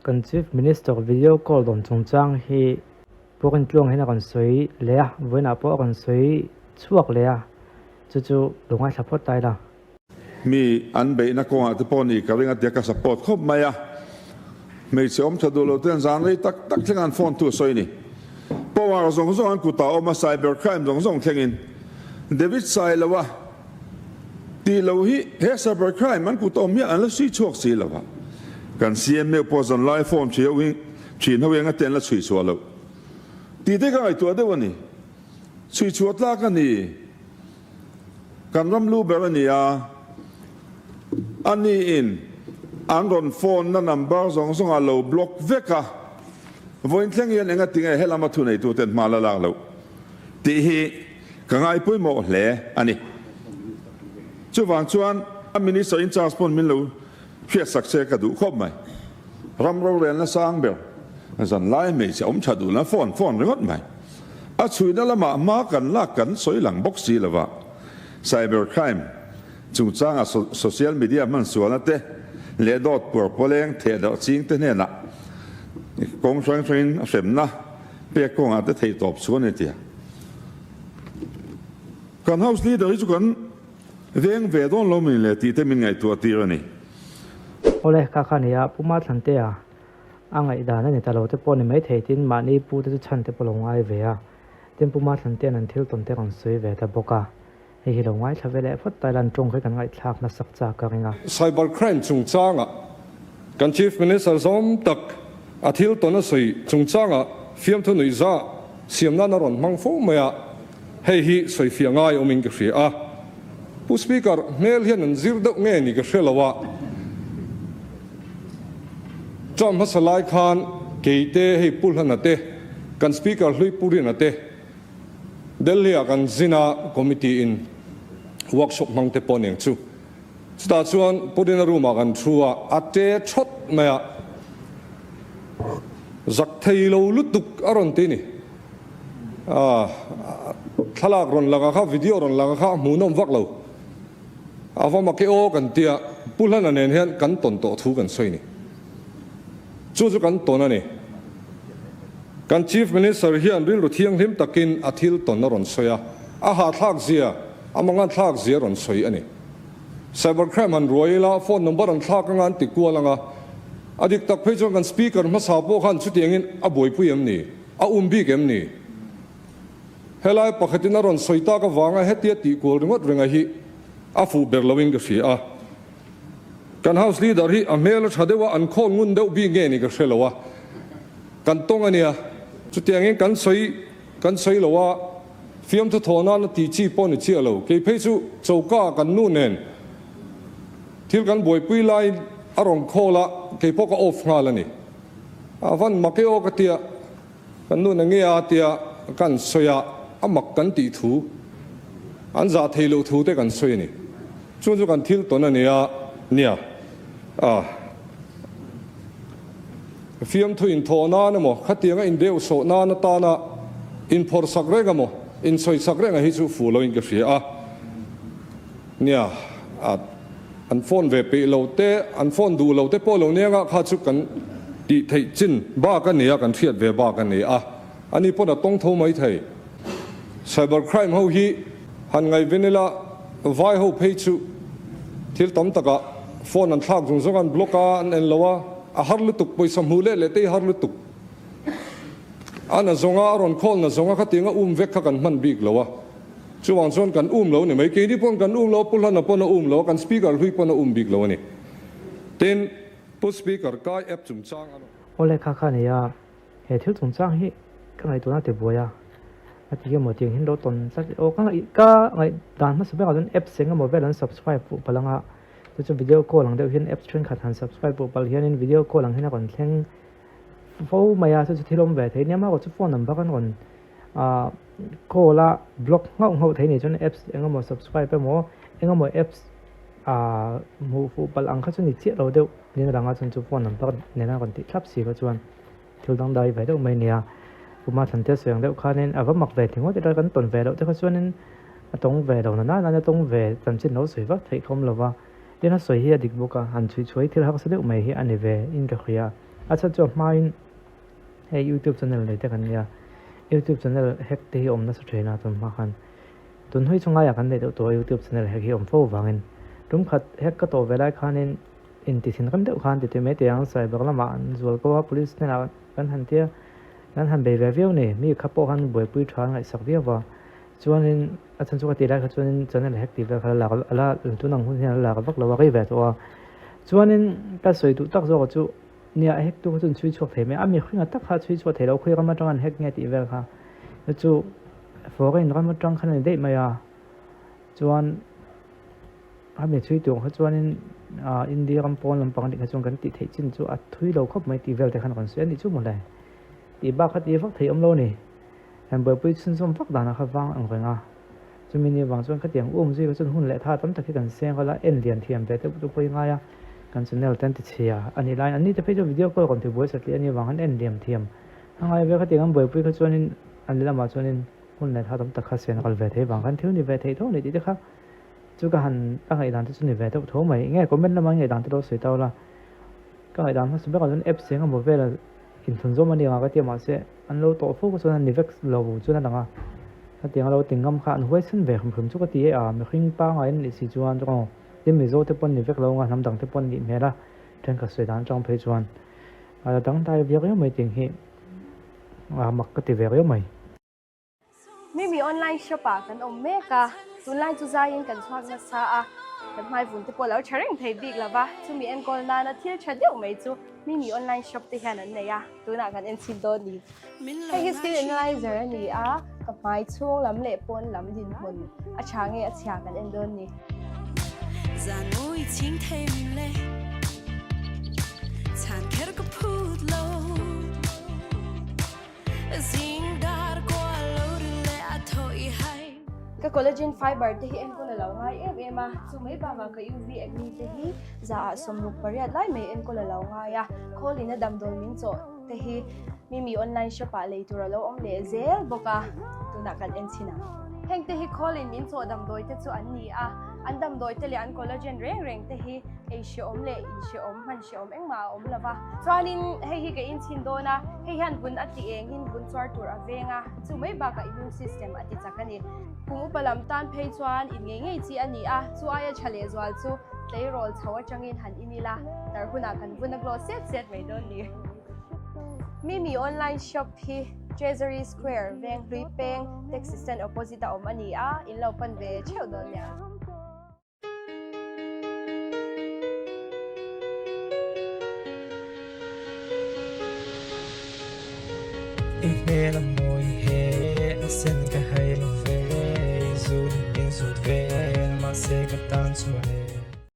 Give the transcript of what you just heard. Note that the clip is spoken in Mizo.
Kan Chief Minister video call dawn chungchang hi Pu Rintluang hian a rawn sawi leh a, vawiinah pawh a rawn sawi chhuak leh a, chu chu lo ngaithla phawt ta ila. Mi an beihna kawngah te pawh ni ka ring a tia ka support khawp mai a, hmeichhe awm tha duh lo ten zan rei tak tak thleng an phone thu a sawi ni. Power zawng zawng an kutah a awm a, cyber crime zawng zawng thlengin David Sailoa tih lo hi he cyber crime an kut a awm hian an la sui chhuak si lo a, kan CM meuh pawh zan lai phone ṭhi ho hi ṭhin ho eng ate an la chhui chhuah loh tih te ka ngaihtuah deuh a ni. Chhui chhuah tlak a ni. Kan ram lu ber a ni a, a niin an rawn phone na number zawng zawng a lo block vek a, vawiin thleng hian enga tinge helama thuneitu ten hma la lak loh tih hi ka ngai pawimawh hle a ni. Chuvang chuan a Minister in charge pawn min lo hriatsak se ka duh khawp mai. Ram rorelna sang ber zan lai hmeichhe awm tha duhna phone phone ringawt mai. A chhuina lamah hma kan lak kan sawi lang bawk si lova, cyber crime chungchanga social media hman sualna te leh dawt puar pawleng thehdarh ching te hnenah kawng hrang hrangin hremna pek kawngah te theihtawp chu a ni tia. Kan House Leader hi chu kan veng ve dawn lo min le tih te min ngaihtuah tir a ni. Awle, kha kha nia, Pu Mathlantea A ngaihdan a ni ta lo te pawh ni maithei tin mahni pu te chu chhan te pawh lo ngai ve a, tin Pu Mathlan ten an thil tawn te rawn sawi ve ta bawk a, hei hi lo ngaithla ve leh phawt ta ila an tawng khi kan ngaihthlak hmasak chak ka ring a. Cyber crime chungchanga kan Chief Minister zawm tak a thil tawn a sawi chungchanga fiamthu nuihza siam nan a rawn hmang fo mai a, hei hi sawifiah ngai awmin ka hria a. Pu Speaker, hmel hian an zir deuh nge ni ka hre lo a. Term hmasa lai khan keite hei Pu Hlana te, kan Speaker hlui Pu Rina te Delhi ah kan zin a, committee in workshop hmang te pawh aniang chu. Chutah chuan Pu Rina room ah kan thu a, a te thawt mai a, zak thei lo lutuk a rawn ti ni. Thlalak rawn lang a kha, video rawn lang a kha a hmuhnawm vak lo. A va mak e aw kan tia, Pu Hlana nen hian kan tawn tawh thu kan sawi ni. Chu chu kan tawn a ni. Kan Chief Minister hian rilru thianghlim takin a thil tawn a rawn sawi a, a hahthlak zia, a manganthlak zia a rawn sawi a ni. Cyber crime han ruai ila, phone number an thlak anga an ti kual anga, a dik tak phei chuan kan Speaker hmasa pawh khan chutiangin a buaipui em ni? A um bik em ni? Helai pakhatin a rawn sawi tak avanga hetia tih kual ringawt renga hi a fuh ber loin ka hria a. Kan House Leader hi a hmel a tha deuh a, an khawl ngun deuh bik nge ni ka hre lo a. Kan tawng a nia. Chutiangin kan sawi kan sawi lo a, fiamthu thawh nana tih chi pawh ni chiah lo. Kei phei chu choka kan nu nen thil kan buaipui laiin a rawn khawl a, kei pawh ka off nghal a ni. A van mak e aw ka tia. Kan nu na nge a tia kan sawi a, a mak kan tih thu, an zah thei loh thu te kan sawi a ni. Chung chu kan thil tawn a nia, nia. A fiamthu inthawh nan emaw, khatianga indeuh sawh nan atana inphawrh sak reng emaw, insawi sak reng a hi chu fuh loin ka hria a, nia. A. An phone ve peih lo te, an phone duh lo te pawh lo nia nga kha chu kan tih theih chin bak a ni a, kan hriat ve bak a ni a, ani pawn a tawng tho mai thei. Cyber crime ho hi han ngaihven ila vai ho phei chu thil tam takah phone an thlak zung zung a, an block a, an en lo a, a har lutuk, pawisa hmuh leh leh te hi har lutuk. A na zawnga a rawn call na zawnga khatianga um vek kha kan hman bik lo a. Chuvang chuan kan um lo ni mai. Keini pawn kan um lo a, Pu Hlana pawn a um lo a, kan Speaker hlui pawn a um bik lo a ni. Tin, Pu Speaker, Kai app chungchang a rawn. Awle kha kha nia, he thil chungchang hi ka ngaihtuahna ti buai a, a ti emaw tiang hian lo tawn tlat aw ka ngaih ka ngaihdan hmasa berah chuan apps eng emaw vel an subscribe fuh palh anga chu chu video call ang deuh hian apps thenkhat han subscribe fuh palh hianin video call ang hian a rawn thleng fo mai a, chu chu thil awm ve thei nia marawh chu phone number an rawn ah call a block nghauh nghauh thei ni chuan apps eng emaw subscribe emaw eng emaw apps ah hmuh fuh palh ang kha chu ni chiah lo deuh niin a lang a chuan chu phone number nena rawn tih thlap si kha chuan thil dang dai ve deuh mai a ni a kuma thlan te sawi ang deuh khanin a va mak ve thei ngawt ila kan tawn ve loh te kha chuanin a tawng ve lo na nana a tawng ve chanchin lo sawi vak theih khawm lo va tin a sawi hi a dik bawk a han chhuih chhuai thil harsa deuh mai hi a ni ve in ka hria. A chhan chu a hmain hei youtube channel nei te kan nia, youtube channel hack te hi awm nasa thin a tun hma khan. Tun hui chu ngaiah kan neih deuh tawh a youtube channel hack hi awm fo vangin tum khat hack ka tawh ve lai khanin inti thin rem deuh khan titi mai teh ang cyber lamah an zual ko a police hnenah kan han tia kan han bei ve viau ni mi kha pawh khan buaipui tha an ngaihsak viau va chuanin a chhan chu ka tih lai kha chuanin channel hack tih vel kha la lak a la tun ang hun hian a la lak vak lo a rei ve tawh a chuanin ka sawi duh tak zawk chu nia a hack tu kha chu an chhui chhuak thei mai a mihringa tak kha a chhui chhuak thei lo khawi ram atanga an hack nge tih vel kha chu foreign ram atang khan a ni daih mai a chuan. A mi chhui tur kha chuanin ah India ram pawn lampang anih kha chuan kan tih theih chin chu a thui lo khawp mai tih vel te khan rawn sawi a nih chu mawle. Tih bak kha tih vak thei awm lo a ni. Kan buaipui chhunzawm vak danah kha vang ang reng a. Chumi ni vang chuan khatiang um zui kha chuan hun leh tha tam tak hi kan seng ral a, en lian thiam ve deuh chu pawh i ngai a, kan channel te an ti chhia a nih laiin anni te phei chu video call rawn ti buai satliah a nih vang khan en liam thiam a ngai ve khatiang an buaipui kha chuanin an lamah chuanin hun leh tha tam tak kha sen ral ve thei vang khan thil ni ve thei tho a ni tih te kha Chu ka han ka ngaihdan te chu ni ve deuh tho mai. Enge comment lama ngaihdan te lo sawi tau la. Ka ngaihdan hmasa berah chuan apps eng emaw vela inthawn zawm a ni ang a ka ti a mahse an lo tawh fo chuan an ni vek lo chuan a lang a. Hetiang a lo ti ngam kha an huaisen ve hrim hrim chu ka ti e a mihring pangai an nih si chuan aw tin Mizo te pawn ni vek lo anga hnam dang te pawn nih hmel a thenkhat sawi dan atang phei chuan a la dangdai viau riau mai tih hi a mak ka ti ve riau mai. Mimi online shop ah kan awm mek a, tunlai chu zaiin kan chhuak nasa a, kan hmai vun te pawh lo tha reng thei bik lo va, chumi enkawl nana thil tha deuh mai chu Mimi online shop te hian an nei a, tunah kan en chhin dawn ni. Hei hi skin analyzer a ni a, ka hmai chhung lam leh pawn lam dinhmun a tha nge a chhia kan en dawn ni. Ka collagen fiber te hi enkawl a lo ngai em em a, chu mai bakah ka UV acne te hi za ah 68 lai mai enkawl a lo ngai a, khawlin a damdawi min chawh te hi Mimi online shop ah lei tur a lo awm leh zel bawk a, tunah kan en chhin ang. Heng te hi khawlin min chawh damdawi te chu an ni a, an damdawi te leh an collagen reng reng te hi ei hrehawm leh in hrehawm hman hrehawm engmah a awm lo va. Chuanin hei hi ka inchhin dawn a, hei hian vun a ti engin vun chuar tur a veng a, chu mai bakah immune system a ti chak a ni. Kum upa lam tan phei chuan in ngei ngei chi a ni a, chu aia tha lehzual chu tleirawl chho atangin han in ila, tar hunah kan vun a glow set set mai dawn ni. Mimi online shop hi Treasury Square, Venghlui Peng, Taxi Stand opposite a awm a ni a, in lo pan ve theuh dawn nia. I hmel a mawi he a sen ka hai lo ve, zut in zut vel mahse ka tan chuan.